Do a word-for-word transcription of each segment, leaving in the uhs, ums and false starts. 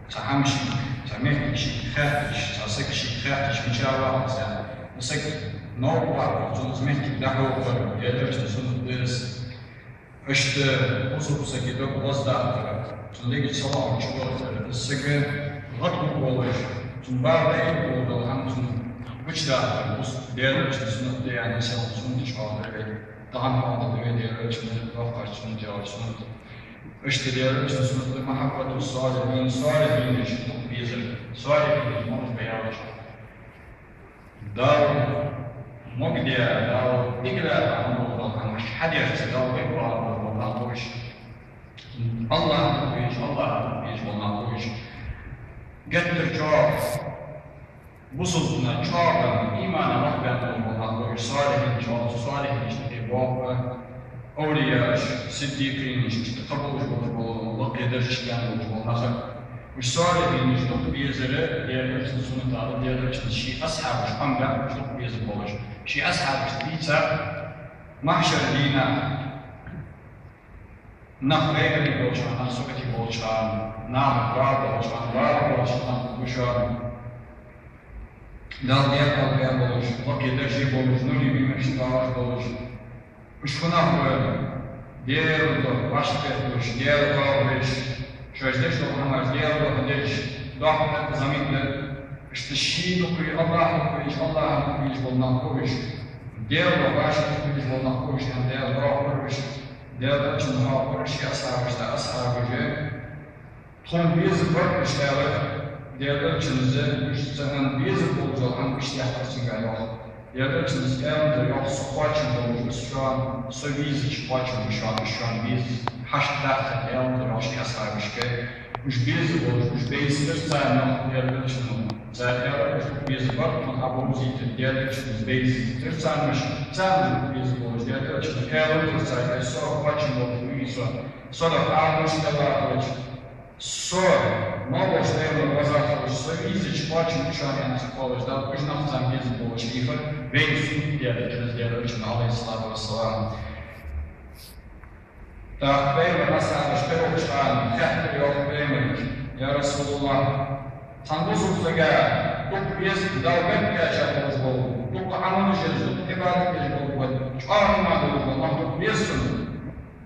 Цхьа хӀама шийга, цхьа моттиг шийга хаьттача, цхьа саг шийга хаьттача, мича вахар из? Из саг новкъа вахар, цунна из моттиг дӀахьокхар Даьла Элчан суннат да из. Иштта бусалба сага дог гӀоздаккхар, цун дега салам чубахар, из саг гӀадгӀургволаш, цун бала дӀаайбергволаш дола хӀама цунна гучадаккхар, бус-, Даьла Элчан суннат да аьнна, селхан суннаташ хьоахадир вай, тахан хьоахадир вай Даьла Элчан доккхача суннатех суннат. Иштта Даьла Элчан суннат да محبة الصالحين, салихӀинаш дукха безар, салихӀинаш мел ба аьлча, Дала могадаь, Дала дика даь хӀама дола хӀама, уж хьадерца Дала вай бахьан бола нах ба уж. АллахӀа дукха безаш, АллахӀа дукха безаш бола нах ба уж. Геттара чӀоагӀа бусалба дина чӀоагӀа иман лакхбаьнна бола нах ба уж, салихӀинаш, чӀоагӀа салихӀинаш тӀа боккха, овлияаш, сиддикъинаш, иштта кхы болаш бола, лакхе даржашка баьнна болаш бола нах. Уж салихӀинаш дукха безар Даьла Элчан суннатах да, Даьла Элчан ший асхьабаш, Ӏомадаьд уж дукха безаш болаш. Ший асхьабашта дийцад, махьшара дийнахьа нах гӀайгӀане болча хана, нах саготе болча хана, наха бала болча хана, бала болча нах ба уж. Дала декъал баь болаш, лакхе дарже болаш, нури бимаш тӀа болаш. Уж фу нах ба? Даьла духьа вӀаштӀехьа долаш, Даьла духьа деш, шоаш деш дола хӀамаш Даьла духьа деш, доккха замин да. Иштта ший дукха ве, АллахӀа дукха ве, АллахӀа дукха ве бола нах ба уж. Даьла духьа вӀаштӀехьа долаш бола нах ба уж, Даьла духьа ба уж. Даьла Элчан духьа ба уж, ший асхьабашта асхьабаш. Тхона безам бар уж, аьлар Даьла Элчано, уж цхьан безам болча хӀаман иштта яхар цунга, йоах. Даьла Элчано аьннад, йоах, со кхоачам болаш ва шоана, со везача кхоачам ба шоана, уж шоана беза хьашт дац, аьннад, йоах, ший асхьабашка. Уж безам болаш, уж бейсдир царна, йоах, Даьла Элчано. Цар аьлар, уж безам бар, тхона хьабовзийтар Даьла Элчано, уж бейсдир царна, царна безам болаш, Даьла Элчано аьннад царга, со кхоачам болаш ва со, со духьа Ӏалаш далахь хилча, со мел волча Даьла веза хилча, со везача кхоачам ба шоана аьнна хилча, Дала уж нах царна безам болаш хилар, вайна суннат да аьннад Даьла Элчано, عليه الصلاة والسلام. ТӀаккха Пайхамара асхьабаш тӀавахача хана хаьттар, йоах, Пайхамарга: «يا رسول الله, цхьан бусалба сага дукха беза, Дала бехк кхаьча болаш бола, дукха Ӏамалаш еш, дукха Ӏибадат деш бола, чӀоагӀа иман долаш бола нах дукха беза цунна».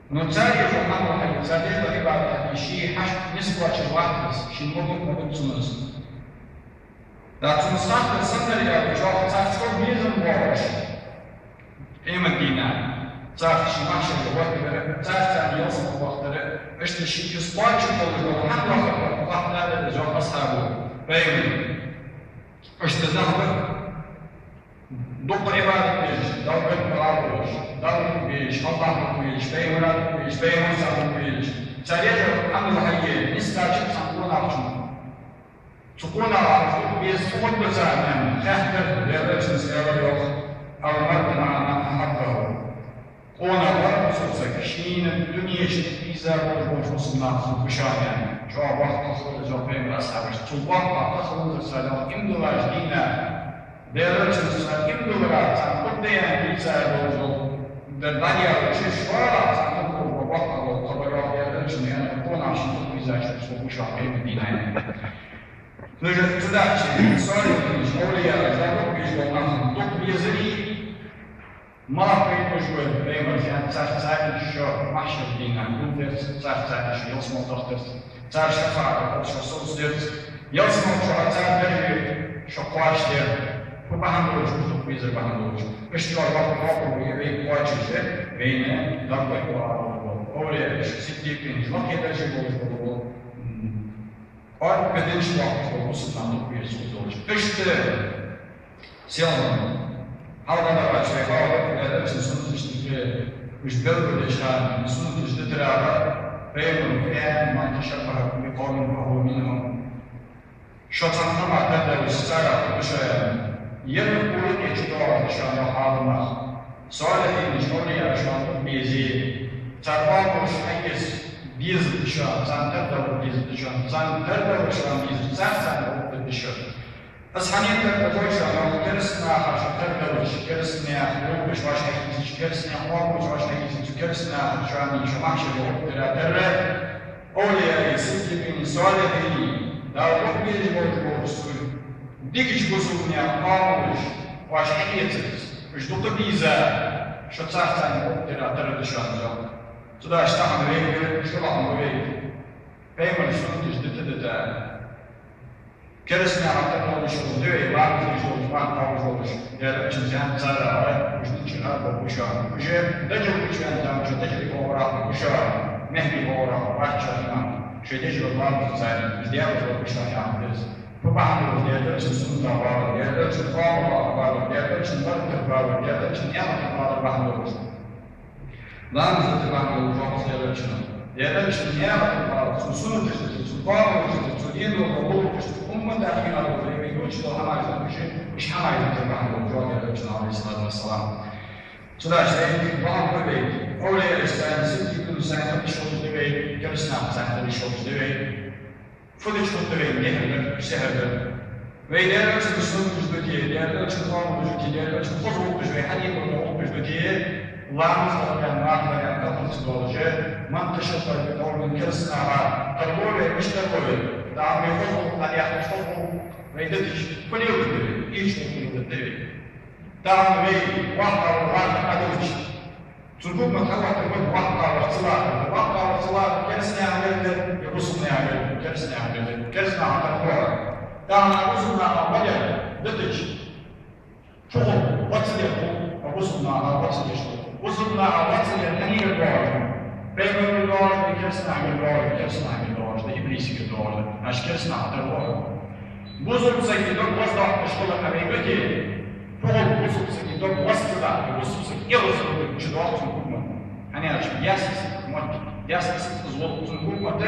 Но цар еш дола Ӏамал хьаде, цар еш дола Ӏибадат хьаде, ший хьашт нийсваьча вахтас, ший могар ма бац цунна из. ТӀаккха цунна хаттар санна яр, чӀоагӀа цар цо безам боагӀаш, къематдийнахьа цар ший махьшаре гӀоттар, цар царна ялсмала вахийтар, иштта ший из кхоачам болаш дола хӀама лахар, вахийтар, йоах асхьабо Пайхамарга. Иштта нах ба дукха Ӏибадат деш, Далла бехк кхоачаш, Далла безаш, АллахӀа безаш, Пайхамара безаш, Пайхамара безаш. Цар еш дола Ӏамал хьаде, нийсдича цхьан къонахчун. Цу къонахчун дукха беза фу хургда царна, хаьттар, Даьла Элчано аьлар, йоах: «المرء مع من أحبه». Къонах ва бусалба саг, шийна дунен чу ийза болаш болча бусалба наха цун гуш ба аьнна. ЧӀоагӀа боккха хаттар да из, йоах, Пайхамара асхьабашта. Цул боккха хаттар да из, йоах, иман долаш дийна. Даьла Элчано цар иман долаш, царна хургда аьнна дийца долаш дола, дар дӀаяла, шоаш шоаш царна хургда, боккха хабар, йоах, Даьла Элчано аьннад, къонахчун дукха ийзача цун гуш ба къематдийнахьа. Ну же цу даьча, салихӀинаш, овлияаш, Дала дукха безаш бола нах дукха безари, малав пайда луш ба, Пайхамара аьннад, цар царна шо махьшара дийнахьа гулдергда, цар царна шо ялсмала дахийтаргда, цар шафаӀат дергда, шо совцадергда, ялсмала чу цар дарже шо кхоачашдергда. Фу бахьан долаш, уж дукха безар бахьан долаш. Иштта чӀоагӀа вахт боккха ба вайна кхоачаш, вайна дарба кхоачаш бола овлияаш, сиддикъинаш, лакхе дарже болаш бола, м, кӀоарга динах боахкаш бола бусалба нах дукха беза цу долаш. Иштта селхан хьалхара ваьча вай хьалха Даьла Элчан суннаташта юкъе уж белгалдеча хана, суннаташ дитарах, Пайхамара аьннад: «من تشبه بقوم فهو منهم». Шо цхьан къамах тардалча, царех да шо, аьнна. Ер къонахий чудоагӀаргда шоана, йоах Ӏаламнаха. СалихӀинаш, овлияаш шоана дукха безе, цар оагӀорахьа хьаэца безаргда шоана, царна тардалар безаргда шоана, царна тардалар шоана безар, цар царна оагӀорахьа безаргда шоана. Из хьанна тардалар шоана, йоах, кераста наха шо тардалча, кераста наьха гӀулакхаш вӀашагӀкхийсача, кераста наьха оагӀорахьа вӀашагӀкхийсача, кераста наха шоана шо махьшаре гӀоттадара тарра, овлияий, сиддикъиний, салихӀиний, Дала дукха безаш болаш болча цу дикача бусалба наьха къамаьлаш оаш хьаэцарца, уж дукха бийза, шо царца цхьана гӀулакх дера тара да шоана из йоах. Цудухьа тахан вайга, шоллагӀа ма вайга, Пайхамара суннаташ дита-дита, керастанаьха тара долаш хул да вай, ламаз деш долаш, марха кхоабаш долаш, Даьла Элчан зӀамига цар а, уж динчура а болх ба шоана. Уж дажал гучаваьнна заман чу дажале богӀарах ба шоана, мехке богӀарах ба шоана имам. Шоай деш дола ламаз царна, уж даьлла дола ба шоана яхар да из. Фу бахьан долаш? Даьла Элчан суннатах валар, Даьла Элчан къамаьлах валар, Даьла Элчан баркатах валар, Даьла Элчан наьӀматах валар бахьан долаш. Ламаз дита бахьан долаш йоах Даьла Элчано. Даьла Элчан наьӀматах валар, цун суннаташта, цун къамаьлашта, цун дина дола гӀулакхашта, цун умматах хинна дола, вай дувцаш дола хӀамаш да уж, уж хӀамаш дита бахьан долаш йоах Даьла Элчано, Ӏалайхи ссалату вассалам. Цудухьа вайна бахьан ба вай, овлияашца, сиддикъашца хила йиш йолаш да вай, керастанахаца хила йиш йолаш да вай. Фу дича хургда вайна дехар дар, сехьар дар? Вай Даьла Элчан суннаташ дите, Даьла Элчан къамаьлаш дите, Даьла Элчан хоза гӀулакхаш, вай хьаде бола гӀулакхаш дите, ламаз дара, марха дара, кхалхарца долаш, ман ташаббаха биқавмин, керастанаха тара ло вай, мишта тара ло вай? Дала вай хоза гӀулакх дӀаяхача, хоза гӀулакх вай дитача, фу леладергда вай? Ийрча гӀулакх леладергда вай. Тахан вай воккхагӀвар лархӀар Ӏадувцаш, цун хӀукмат хьахоттар ма да, воккхагӀвар ца лархӀар. ВоккхагӀвар ца лархӀар керастанаьха мел да, е бусалба наьха мел да? Керастанаьха мел да. Керастанаха тара ло хьо. Тахан бусалба наха ма дер дитача, фу хул? Вац дер хул, а бусалба наха вац деш хул. Бусалба наха вац дер хьанийгара доагӀаш да? Пайхамарагара доагӀаш да, керастанахагара доагӀаш да? Керастанахагара доагӀаш да, иблисагара доагӀаш да. Аша керастанаха тара ло хьо. Бусалба сага дог вац доаккхаш хилар вай гуте, фу хул? Бусалба сага дог вац ца доаккхе, бусалба саг эгӀазло дича доагӀа цун хӀукмат. ХӀана аьлча яьсса саг мотт, яьсса саг эгӀазло цун хӀукмат,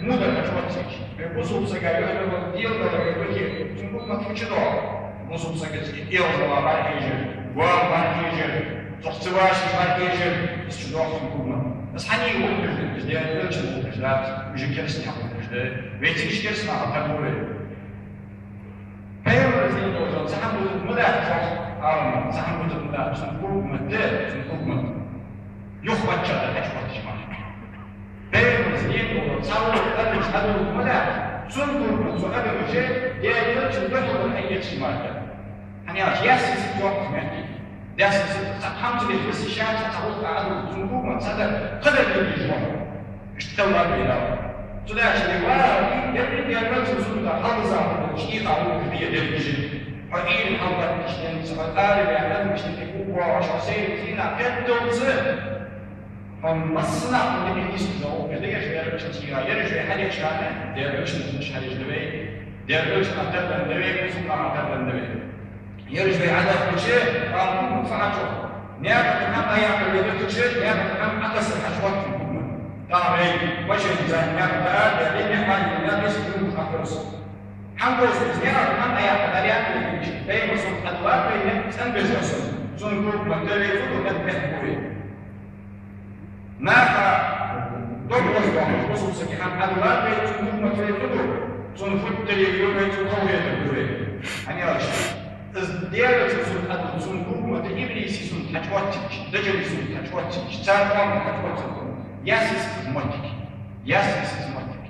мудар хьачуоттийча. Вай бусалба сага юхьа дола дела далар вай гуте, цун хӀукмат фу чудоагӀа? Бусалба сагаца эгӀазло бӀаргахьежар, гоама бӀаргахьежар, цох ца вашаш бӀаргахьежар, из чудоагӀа цун хӀукмат. Из хьанийгара гӀулакхаш да? Из Даьла Элчан гӀулакхаш дац, уж керастанаьха гӀулакхаш да. Вай цига керастанаха тара ло вай. Пайхамара зен долча цхьа хӀама дутаргдац, Ӏалама, цхьа хӀама дутаргдац, цун хӀукмат да, цун хӀукмат. Юха паччахьа дар хьачуотташ мара. Пайхамара зен долча цхьа гӀулакх адамаш хьадоладергдац, цун хӀукмат цу адамаша Даьла Элчан духьала хьаэцаш мара. ХӀана аьлча яьсса саг йоах из моттиг. Яьсса саг цхьа хӀама ца деш, виса ша цхьа гӀулакх Ӏадувц, цун хӀукмат цхьа дар, кхыдар дийша ва. Иштта хила веза вай. Цудухьа вай ваха, деррига Даьла Элчан суннатах хьалдиза хургдолаш, дийха гӀулакхаш де деррига. Хьо Ӏуйрийна хьалбатташ денз, хьо тӀарабаьнна адамашта тӀа кхувш, хьо сайре цӀенах кхетталца, хьо массанахьа дика нийсденна гӀулакхаш де, ераш Даьла Элчан сийгӀа, ераш вай хьадеш хана, Даьла Элчан суннаташ хьадеш да вай, Даьла Элчанах тара денна да вай, бусалба наха тара денна да вай. Ераш вай хьадахача, къаман фу хьачу? Наькъа тӀа хӀама Ӏояьккха вай дитача, наькъа тӀа хӀама Ӏокхессар хьачуотташ хӀама. Тахан вай машен тӀа наькъа тӀа а даьле, наькъа хьале а даьле, виса юрт Ӏокхосс. ХӀана кхосс? Из наькъа тӀа хӀама Ӏояьккха дӀаяьккхар вай дитача. Пайхамара суннат хьадоладаьд вайна, цӀена беза хьо сона. Цун хӀукмат да вай, цун хӀукмат бехк бу вай. Наха дог вац доаккхаш, бусалба сага хӀама хьадоладаьд вай, цун хӀукмат вай ца ду, цун фуд тӀера ю вай, цун хӀама хетар ду вай. ХӀана аьлча из Даьла Элчан суннат хьадоладаьд, цун хӀукмат иблиса суннат хьачуоттийча, дажала суннат хьачуоттийча, цар къаман хьачуоттийча, яьсса сага из моттиг. Яьсса сага из моттиг.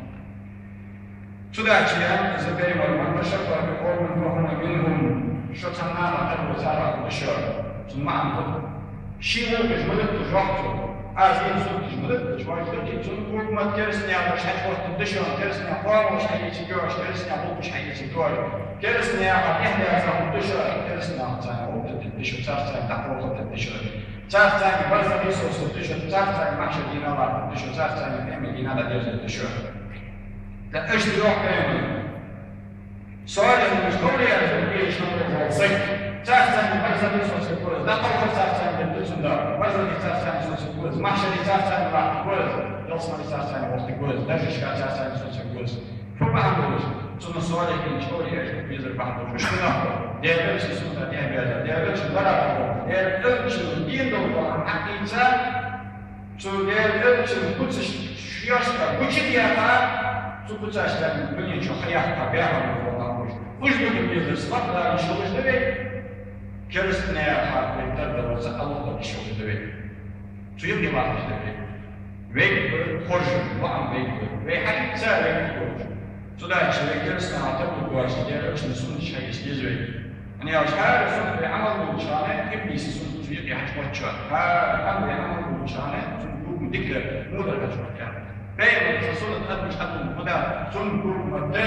Цудухьа из Пайхамара: «من تشبه بقوم فهو منهم». Шо цхьан наха тара лой, царех хургда шо. Цун маӀан фуд? Ший гӀулакхаш ма дутта, йоах цо. Аз дийна суннаташ ма дутта, вай дитача, цун хӀукмат керастанаьха хӀамаш хьачуоттаргда шоана, керастанаьха къамаьлаш хьаэцаргда оаш, керастанаьха гӀулакхаш хьаэцаргда оаш. Керастанаьха тӀехьа лаьца хургда шо, керастанахаца гӀулакх дергда шо, царца дӀакхалхаргда шо. Царца барзахе совцаргда шо, царца махьшара дийнахьа латтаргда шо, царца къемата дийнахьа дӀадерзаргда шо. ТӀаккха иштта йоах Пайхамара: салихӀаш, овлияаш, бийш хьалха вола саг, царца барзахе совцаргва из, дӀакхалхар царца дергда цунна, барзахе царца совцаргва из, махьшаре царца латтаргва из, ялсмале царца вохийтаргва из, даржашка царца совцаргва из. Фу бахьан долаш? Цунна салихӀаш, овлияаш безар бахьан долаш. Иштта нах ба, Даьла Элчан суннатах тӀехьа беза, Даьла Элчан баркатах, Даьла Элчан дина долча хӀамах хьакхийца, цу Даьла Элчан куцаш шоашта гучадаьккха, цу куцашца дунен чу хьаяккха баьхаб бола нах ба уж. Уж дукха безар, салаф Дала йиш йолаш да вай, керастанаьха вай тара даларца Аллахӏ йиш йолаш да вай. Цу юкъе латташ да вай. Вайга ба хоржар, лоӀам вайга ба. Вай хьаийца вайга хоржар. Цудухьа вай керастанаха тарлуш дола Даьла Элчан суннаташ хьаэца деза вай. ХӀана аьлча хӀара суннат вай Ӏамал долча хана, иблиса суннат цу юкъе хьачукхоачаргба. ХӀара Ӏамал вай Ӏамал долча хана, цун кога дикадар, мудар хьачукхоачаргба. Пайхамара суннат адамаш хьадувла ма дац, цун кога ма да,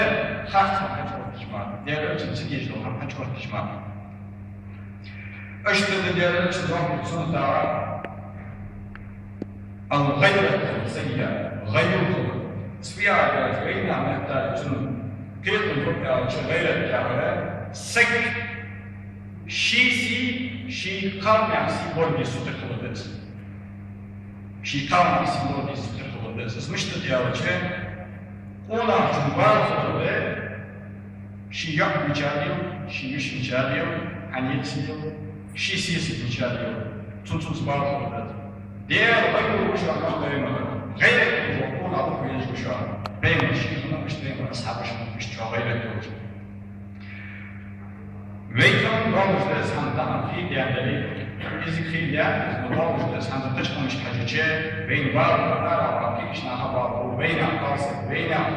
харцхьа хьачукхоачаш мара, Даьла Элчан ца дезаш дола хӀама хьачукхоачаш мара. Иштта да Даьла Элчан доаккхача суннатагара: الغيرة السيئة، гӀайрат хилар. Цу яхача вайна меттала цун кхетам бу аьлча, гӀайрат яхар саг ший сий, ший кхалнаьха сий борбе сутара хилар да из. Ший кхалнаьха сий борбе сутара хилар да из. Из мишта да аьлча, къонахчун бала хилар да, ший йоӀ мичад йола, ший йиша мичад йола, хьанна еза йола, ший сесаг мичад йола, цун цунца бала хилар да из. Даьла гӀайрат ва шоана, Пайхамара гӀайрат долаш къонах ва хьо езаш ва шоана. Пайхамара ший хӀама иштта, Пайхамара асхьабаш хӀама иштта, шоана гӀайрат долаш. Вай тӀом долаш да из хӀама тахан хий даьнна дале, из хий даьнна, из ма долаш да из хӀама, кхыча къамашка хьежача, вайна бала ба, ара ба, кегийча наха бала ба, вайнаьха кхалсаг, вайнаьха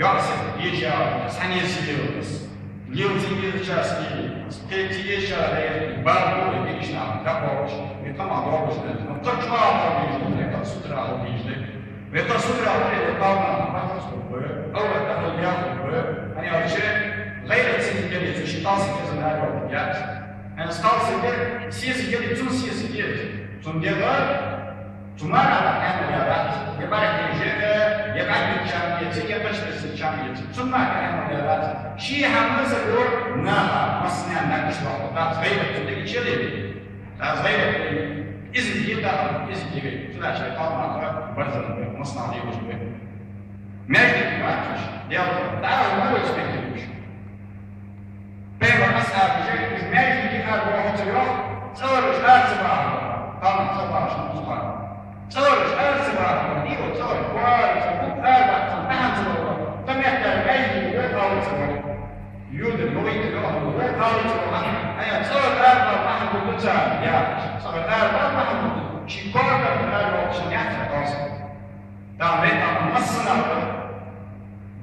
йоӀсаг, деша, цхьанне сийле ва из. Лела ца езача сийле, кхы ца езача дайра, бала ба вай кегийча наха, дӀакхоачаш, вай тӀом долаш да из, ма кхы чӀоагӀа хила дезаш да, вай кхы сутара хила дезаш да. Вай кхы сутара хиларе, вай кхалнаха бахьан хургба, Ӏоврат тӀа хила бехк хургба, хӀана аьлча гӀайрат цунна яле, цу ший кхалсага из аравала яц. ХӀанз кхалсага сесаг яле, цун сесаг я из. Цун дегӀ цу маьра хьаьнал яь дац, е бӀарахьежа, е къахьегача хана эца, е кхыча бесса чам эца. Цун мара хьаьнал яь дац. Ший хӀама саго наха, массанена нагахьа лоаттадац, гӀайрат цун дега чу яле. Аз гӀайрат вай, из дегӀ да, из дегӀ вай. Цудухьа вай кхалнаха барзан ба, массанена лелаш ба. Маьждиге вачаш, Даьла, дӀа а валац маьждиге уж. Пайхамара асхьабаша уж маьждиге ара вахача йоах, цӀагӀараш ара ца бахаргба, кхалнах цӀабахача хана. ЦӀагӀараш ара ца бахаргба, дий хьона, цӀагӀара коара ца бу, ара баха цхьан бахьан ца бар. Тха мехкара маьждиге вай кхалнах ца бар. Юда, богӀийта, йоах, вай кхалнах ца бар. Ая, цӀагӀара ара баха бахьан хургда царна, яхаш. ЦӀагӀара ара баха бахьан хургда. Ший коа тӀара ара баха шоана яц кхалсаг. Дала вай тӀа массанахьа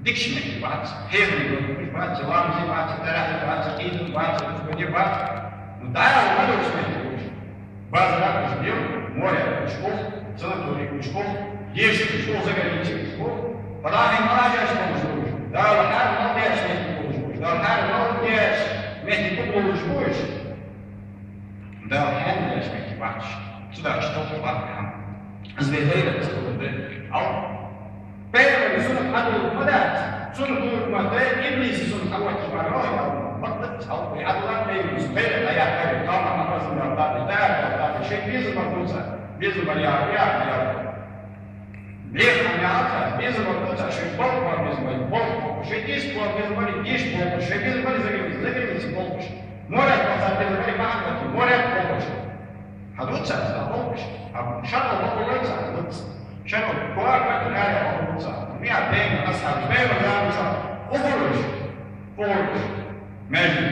дикача меттиг бац, хьехам долаш бац, ламаз бац, таравихь бац, къемат бац, рузбане бац. Ну, Дала ма долча метте уж. Базара уж бел, море уж ух, санаторий уж ух, деша уж ух, заграница уж ух. Дала хьарам мел деш болаш ба уж. Дала хьарам мел деча метте болаш ба уж. Дала хьарам мел деча метте болаш ба уж. Дала хьарам деча метте бац уж. Цудухьа товкъа бац хьама. Из вай гӀайрат ца хилар да. Ӏа Пайхамара суннат хьадувла ма дац, цун кога ма да, иблиса суннат хьаотташ мара, ой, ма дац, хьал, вай Ӏадала Пайхамара суннат, гӀайрат а яхар, кхалнах а барзан бала да, да, да, да, шоай безам бар дувца, безам бар яхар, яхар, яхар. Бехк хьа яхац, безам бар дувца, шоай болх бар безам бар, болх бар, шоай дийша бар безам бар, дийша болх, шоай безам бар заграница, заграница болх. Море тӀа баха безам бар, бахьан бар, море болх. Хьадувца, хьадувца. А шарӀо бакъ вайца хьадувца. ШарӀо коа кхы аьле хьадувца. Мя бейна асхьаб, бейна заман ша. Ухуруш. Ухуруш. Между.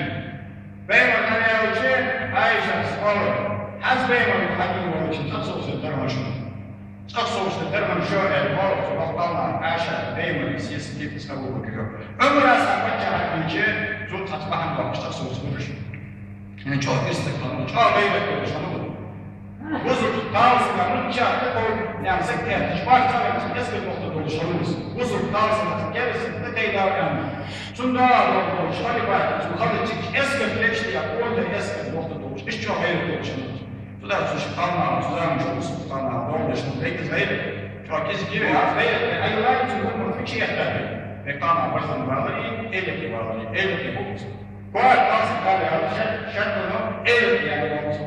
Бейна аьлча, Ӏайшас оал: хӀанз бейна хьадин волча цӀагӀа совцар дармаш. ЦӀагӀа совцар дармаш аьле, оал, цу бакъална Ӏайша бейна сесаг я из Абу Бакр. Ӏумара са паччахьалкхе, цун цхьацца бахьан баккхаш цӀагӀа совцар бараш. Ян чӀоагӀа ирс хиннав, чӀоагӀа гӀайрат долаш хиннав. Бусалба кхалсага мичахьа тӀакховда, ян саг керташ, бац цхьа венца эскар бохта долаш хиннав из. Бусалба кхалсага кераста тӀа тайдав аьнна. Цунна догӀа долаш хали бац, цун хала чик эскар лечта я, онда эскар бохта долаш, иштта чӀоагӀа гӀайрат долаш хиннав из. Цудухьа цу ши кхалнаха, цу заман чу бусалба кхалнаха догӀа деш хиннав, вай из гӀайрат. ЧӀоагӀа кӀезига я вай, аз гӀайрат, ай лай цун хӀама фу чу яхтар вай. Вай кхалнах барзан балари, элике балари, элике болаш. Коа кхалсаг кхале аьлча, шаьртано элике яьнна болча.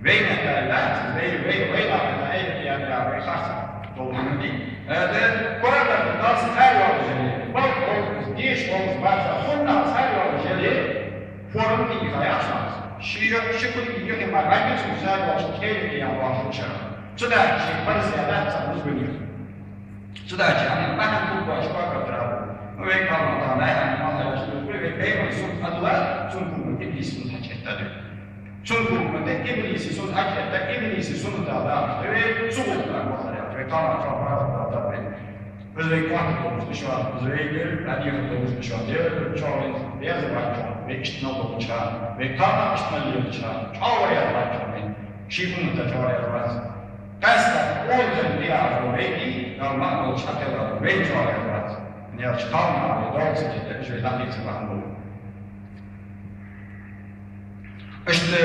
Вайна кхале дац, вай, вай, вай лагӀа элике яьнна вай харцахьа долаш ма дий. Э, да, коа кхалсаг кхале йоалаш яле, балха болх, деша болх бац, хӀанз кхале йоалаш яле, форма тӀа яхаш дац. Ши йо-, ши кулги юхе мара бӀаргацу кхале йоалаш, элике яьнна болаш шера. Цудухьа ший парз я дац цхьа рузбанех. Цудухьа хьона бахьан хургбоацаш коа кхале тара. Ну, вай кхалнах тахан дай хьона ма хьалаш, ну, вай Пайхамара суннат хьадувла, цун кога иблиса суннат хьачуэтта да. Цун кога ма да, иблиса суннат хьачуэтта, иблиса суннат да, да. Вай цу гӀулакха ма хьалаш, вай кхалнах чӀоагӀа базар да, да, вай. Из вай кхоачаш долаш да шоана, из вай бер дӀадехар долаш да шоана, Даьла чӀоагӀа вайна беза вац шоана, вай иштта мел долча хана, вай кхалнах иштта мел лелача хана, чӀоагӀа вай яр вац шоана вайна, ший уммата чӀоагӀа яр вац. Къаьстта озан диагӀа вайна, Дала маӀа долаш хьакхелла вайна чӀоагӀа яр вац. Нелча кхалнах вай дола ца дета, уж вай дӀахийца бахьан бола. Иштта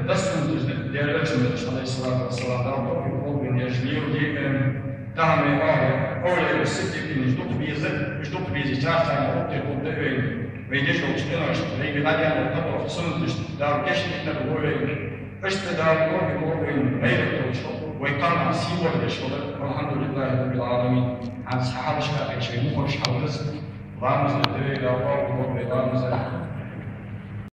даьссан дужда Даьла Элчан, Ӏалайхи ссалату вассалам, Дала товфикъ лолда вайна, ежлил диъан, тахан вай оаха, овлияу сиддикъинаш дукха беза, уж дукха безача царна гӀулакх тӀехьа хургда вайна, вай деш долча къиношта, вайга дӀадаьнна дола кхы а суннаташта Дала гешт дитар ва вайна. Иштта Дала товфикъ лолда вайна гӀайрат долаш хила, вай кхалнах сий лорадеш хила, валхьамдулиллахӀи раббил Ӏаламин. ХӀанз хьалхашка кхы шоай мухӀараш хьалдиза, ламаз де деррига Дала къоабал лолда вай ламаз.